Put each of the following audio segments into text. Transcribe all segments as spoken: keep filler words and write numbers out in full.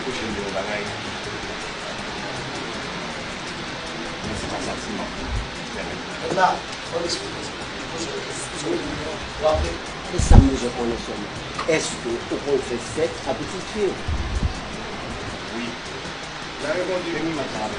Pwoche m de yon bagay. Men se pa santiman. Kèmèt. Mwen la, fò m eksplike sa. Poze yon kesyon. W ap re- E sa m bezwen konnen sèlman. Èske ou konn fè sèks a pitit fi w? Wi. Nan reponn li, men mwen sa ap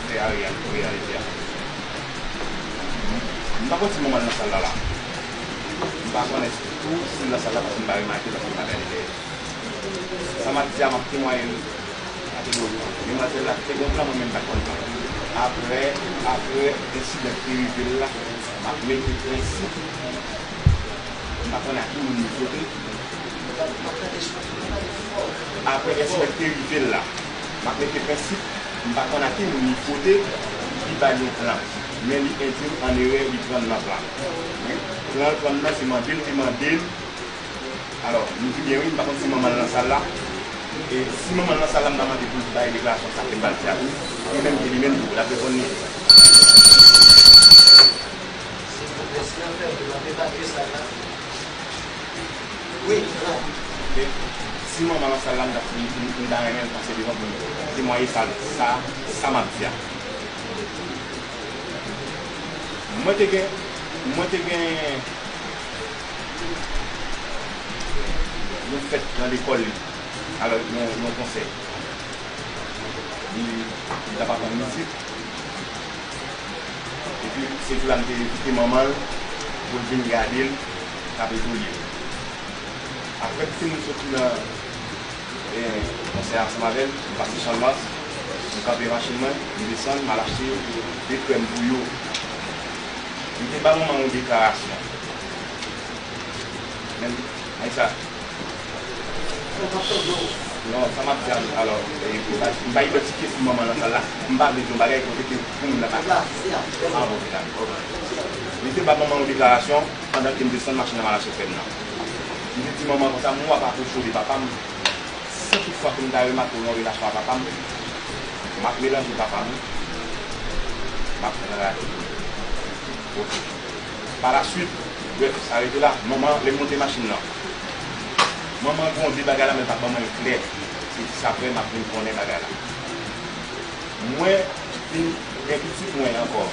fè a reyal-, reyalite a. M pa konn si manman l nan sal la la. M pa konnen tou si l nan sal la paske m pa remake l paske m pa gade dèyè. Sa m ap di a, m ap temwaye l. Demwazèl la te gen plan, mwen menm m pa t konn plan. Apre, apre ensidan ki rive l la, m ap mete prensip. M pa konn a ki moun li fwote. Apre ensidan ki te rive l la, m ap mete prensip, m pa konn a ki moun li fwote, li ba l yon plan. Men li endui m an erè, li pran m nan plan. Plan l pran m nan, se mande l te mande l. Alò, m di byen wi, m pa konn si manman l nan sal la. E si manman l nan sal la, m ta mande pou l bay deklarasyon sa ke m pral di a tou. E menm ke li menm tou, l ap reponn li. Silvouplè, si n ap fè vre, n ap evakye sal la. Wi, la. E si manman nan sal la, m ta, m, m, m ta renmen l pase devan pou l temwaye sa, sa, sa m ap di a. Mwen te gen, mwen te gen yon fèt nan lekòl li, alò, yon, yon konsè. Li, li t ap aprann mizik. Epi, se jou la m te envite manman l pou l vin gade l, t ap etone l. Apre m fin soti nan, e, konsè a ansanm avè l, m pase Chanmas, m kanpe machin mwen, m desann, m al achte de krèm pou yo. M te ba manman yon deklarasyon. Men, men sa. Non, sa m ap di a, alò, e, m pa, m pa idantifye si manman nan sal la, m pa vle di yon bagay kote ke pou moun nan pa. Ah, bon, ok, dakò. Li te ba manman yon deklarasyon pandan ke m desann machin nan m al achte krèm nan. M te di manman konsa, mwen w ap apwoche w de papa m. Si tout fwa ke m ta remake w nan relasyon a papa m, m ap melanje papa m, m ap rate w. Ok. Pa la swit, brèf, sa rete la. Manman, lè m monte machin nan, manman gronde bagay la, men l pa ban mwen l klè. Se jis apre m ap vin konnen bagay la. Mwen vin gen pitit mwen ankò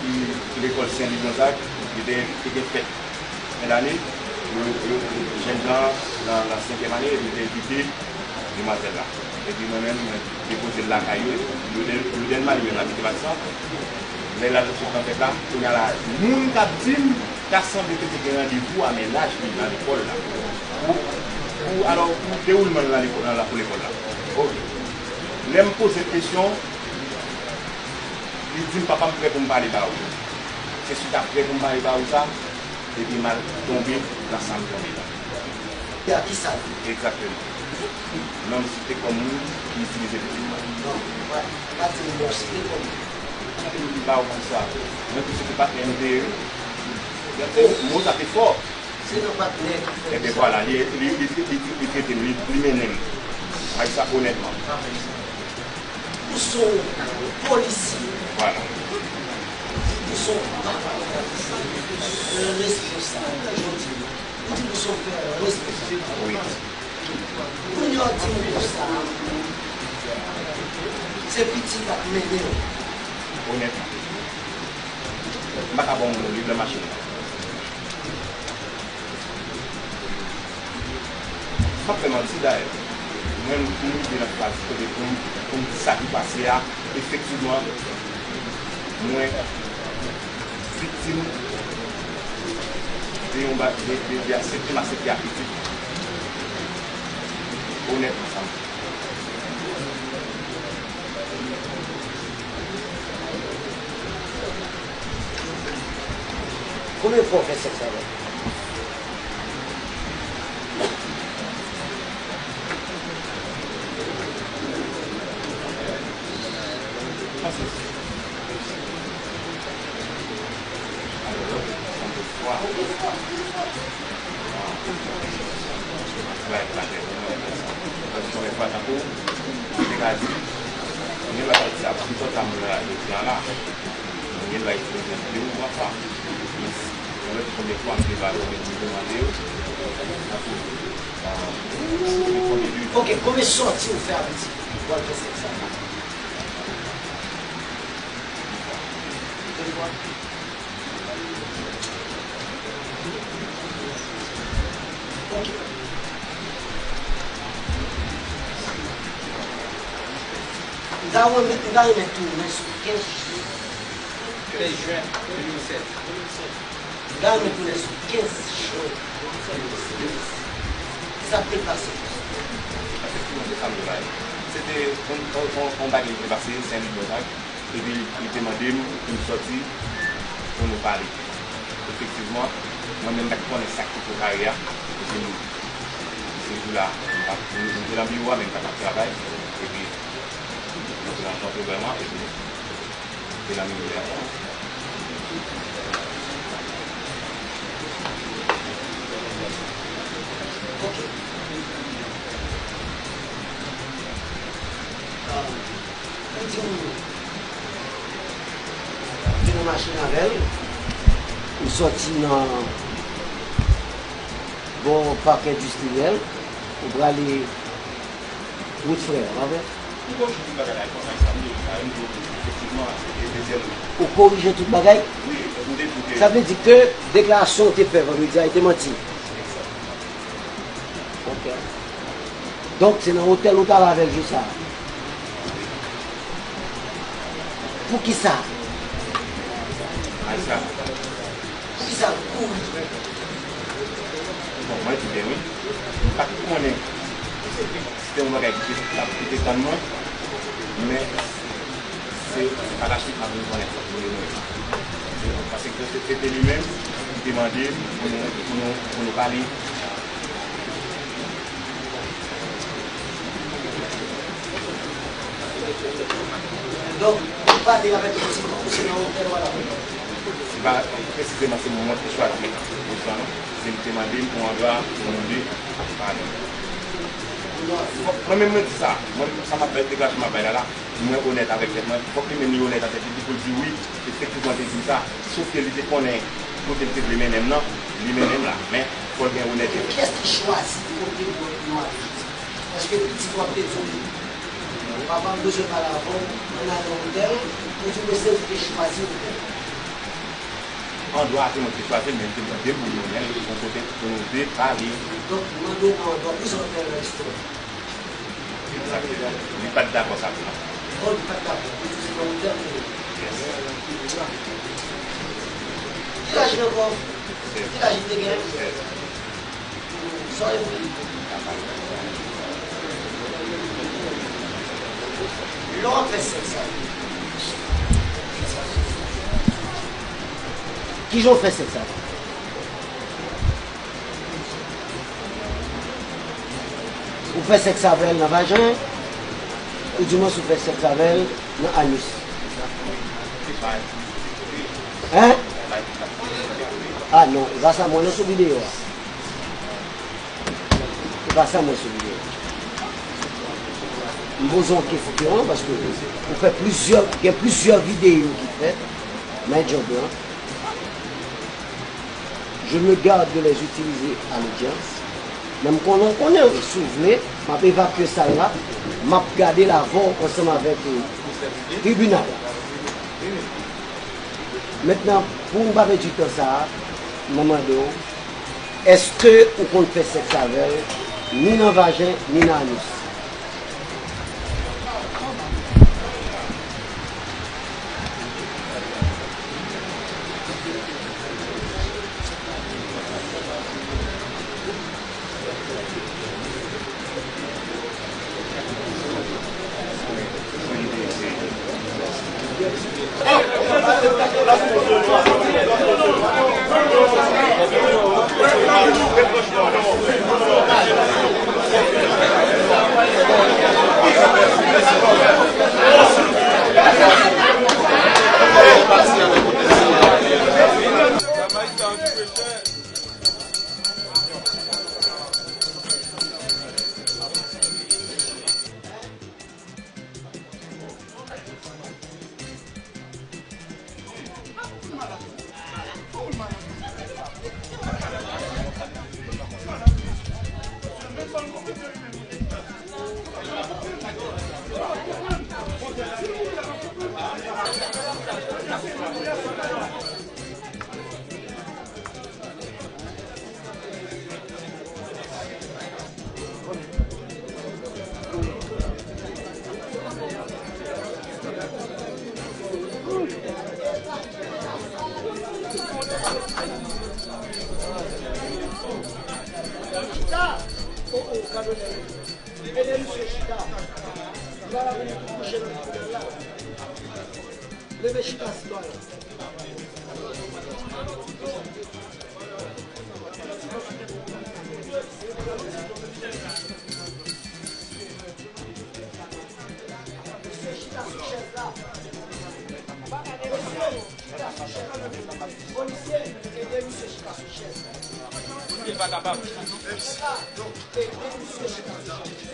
ki lekòl Sen Li Gonzag, li te, te gen fèt fen dane, yo, yo, jèn jan nan, nan senkyèm ane, epi li te envite demwazèl la. Epi mwen menm, mwen depoze l lakay yo, Louden, Louden Mali menm l abite Batisan. Lè l al sot nan fèt la, kounye a la, moun k ap di m, ta sanble ke te gen randevou a mennaj li nan lekòl la. Pou, pou, alò, pou dewoulman l nan lekòl, nan lakou lekòl la. Ok. Lè m poze l kesyon, li di m, papa m prè pou m pale ba ou. Se swit a prè pou m pale ba ou sa, epi m al tonbe nan sa m tonbe la. Egzakteman. Non m site kòm moun ki itilize pitit mwen. Non, pa, pa di m non, site kòm moun. Ki te ba ou konsa. Mwen tou se te patnè nou te ye wi. Mo sa te fò. Se nan patnè ki fè sa. Ebyen vwala, li, li, li, li, li, li trete m, li, li mennen m. Bay sa onètman. Ou se yon polisye. Vwala. Ou se yon papa polisye. Responsab. Jodi, ou di ou se yon pè responsab. Wi. Kounye a w di m konsa, se pitit la k mennen w. Onètman. M pa ka ba w moun li nan machin nan. M p ap fè manti dayè. Mwen, m rive nan faz kote pou m, pou m di sa ki pase a, efektivman, mwen viktim de yon ba-, de, de, de aksepte m aksepte ak pitit. Onètman, sa m di. Konbyen fwa w fè sèks avè l? Bay, bay, bay, bay, bay. Paske yon lè fwa tankou, mwen te ka di, mwen gen lòt sa, si sòt sa mwen la, jodi a la, mwen gen lòt sa, mwen gen lòt sa. Konbyen fwa m te ba yo, konbyen m te mande yo. Nan tou, euh, konbyen de Ok, konbyen sòti ou fè avèk ti fi pou al fè sèks avèk? De fwa. Ok. M ta renmen, m ta renmen tounen sou kenz jen. Kenz jen de mil sèz. M ta renmen tounen sou kenz jen de mil sèz. Sa k te pase? Efektivman, se sa m te bay. Se te yon, yon, yon, yon bagay ki te pase, Senlik Gonzag. Epi li te mande m pou m sòti pou nou pale. Efektivman, mwen menm pa t konnen sa k te poko rive a. Epi se jou la, m pa t, m te nan biwo a, men m pa t ap travay. Epi, mwen te nan kontre vrèman, epi, m te nan biwo a. Ok. Ou di m, ou te nan machin avè l, ou sòti nan bò pak endistriyèl, ou prale wout Frè a, pa vre? Ou korije tout bagay la, konsa, sa m di, sa m di, efektivman, se dezyèm. Ou korije tout bagay? Wi, m te di ke Sa vle di ke deklarasyon ou te fè vandredi a, e te manti? Ok. Donk, se nan otèl ou t al avè l jou sa a? Poukisa? Poukisa l kouri? Bon, mwen di byen wi. M pa t konnen si se te yon bagay ki te, ki te tann mwen, men se pa la swit m ap vin konnen sa. Paske se, se te li menm ki te mande m pou nou, pou nou, pou nou pale. Donk, ou pale avèk pitit ou, se nan otèl ou al avè l? Se pa presizeman se mwen ki chwazi pozisyon an, se li te mande m yon andwa pou nou de pale. Mwen menm mwen di sa, mwen menm sa m ap bay, deklarasyon m ap bay la la, mwen onèt avèk tèt mwen, fòk li menm li onèt avèk tèt li pou l di wi, efektivman te di m sa, sof ke li te konnen kote l te vle mennen m nan, li mennen m la, men fò l gen onètete. Kiyès ki chwazi kote pou yo ale? Èske pitit w ap te di w, papa m bezwen pale avè w, ann ale nan otèl, ou di w se ou ki te chwazi otèl? Andwa a se mwen ki te chwazi l, men li te mande m pou nou mennen l yon kote pou nou de pale. Donk, mande w nan andwa, poukisa w te nan istwa? Egzakteman. Li pa t dakò sa tou non. Oh, li pa t dakò. Li di se nan otèl li ye. Yes. Ki laj li ankò? Sèz. Ki laj li te gen? Sèz. Sa w vle? Lè w ap fè sèks avè l, kijan w fè sèks avè l? Ou fè sèks avè l nan vajen, ou di mwen si w fè sèks avè l nan anis. Hein? Ah non, e pa sa m wè nan sou videyo a. E pa sa m wè sou videyo a. M poze yon kesyon, paske ou fè plizyè, gen plizyè videyo ki fèt nan djòb lan. Je me garde de les utiliser à l'audience. Men m konnen, konnen, si w vle, m ap evakye sal la, m ap gade l avè w ansanm avèk, eh, tribinal la. Mentnan, pou n pa pèdi tan sa a, mwen mande w, èske ou konn fè sèks avè l, ni nan vajen, ni nan anis? Ede misye chita. Li pa ka vin kouche nan tribinal la. Leve chita, sitwayen. Misye chita sou chèz la. Mesye, chita sou chèz. Polisye, ede misye chita sou chèz. Li pa kapab. Ede misye chita sou chèz.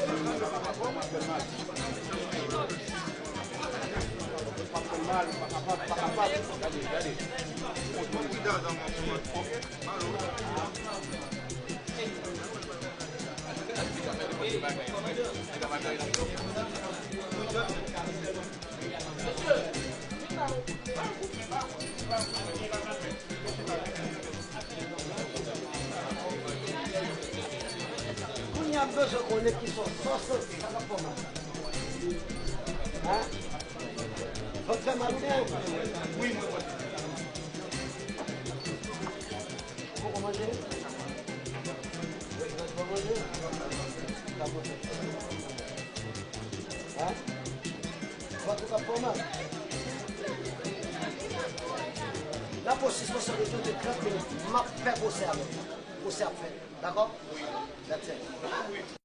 Kounye a m bezwen konnen ki sòs, sòs sa k ap fè w mal. Hein? Vant fè mal ou byen? Wi, mwen vant. Ou poko manje? Ou poko manje? Sa bon. Hein? Vant ou k ap fè w mal? N ap pran sispansyon de trant minit. M ap fè pwosè avè w. Pwosè ap fèt. Dakò? That's it.